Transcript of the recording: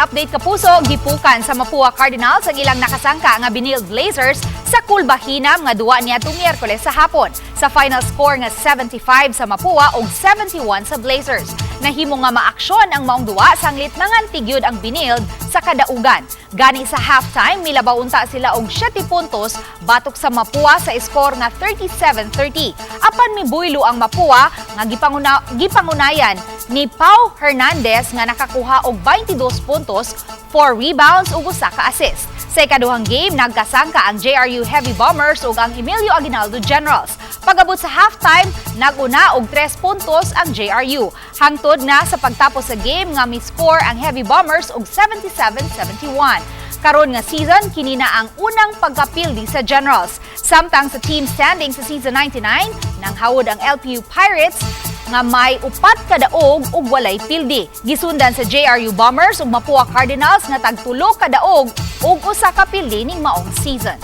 Update, Kapuso, gipukan sa Mapua Cardinals ang ilang nakasangka nga Benilde Blazers sa Kulbahinam nga duwa niadtong Miyerkules sa hapon, sa final score nga 75 sa Mapua ug 71 sa Blazers. Nahimo nga maaksyon ang maong duwa sanglit manganti gyud ang Benilde sa kadaugan. Gani sa halftime, milabaw unta sila og 7 puntos batok sa Mapua sa score nga 37-30. Apan mibuylo ang Mapua nga gipangunayan ni Pau Hernandez nga nakakuha og 22 puntos, 4 rebounds ug usa ka assist. Sa ikaduhang game, nagkasangka ang JRU Heavy Bombers ug ang Emilio Aguinaldo Generals. Pag-abot sa halftime, nag-una og 3 puntos ang JRU. Hangtod na sa pagtapos sa game nga mi-score ang Heavy Bombers og 77-71. Karon nga season, kini na ang unang pagkapildi sa Generals. Samtang sa team standing sa season 99, nanghawod ang LPU Pirates nga may upat ka daog ug walay pildi. Gisundan sa JRU Bombers ug Mapua Cardinals nga tag 3 ka daog ug usa ka pildi ning maong season.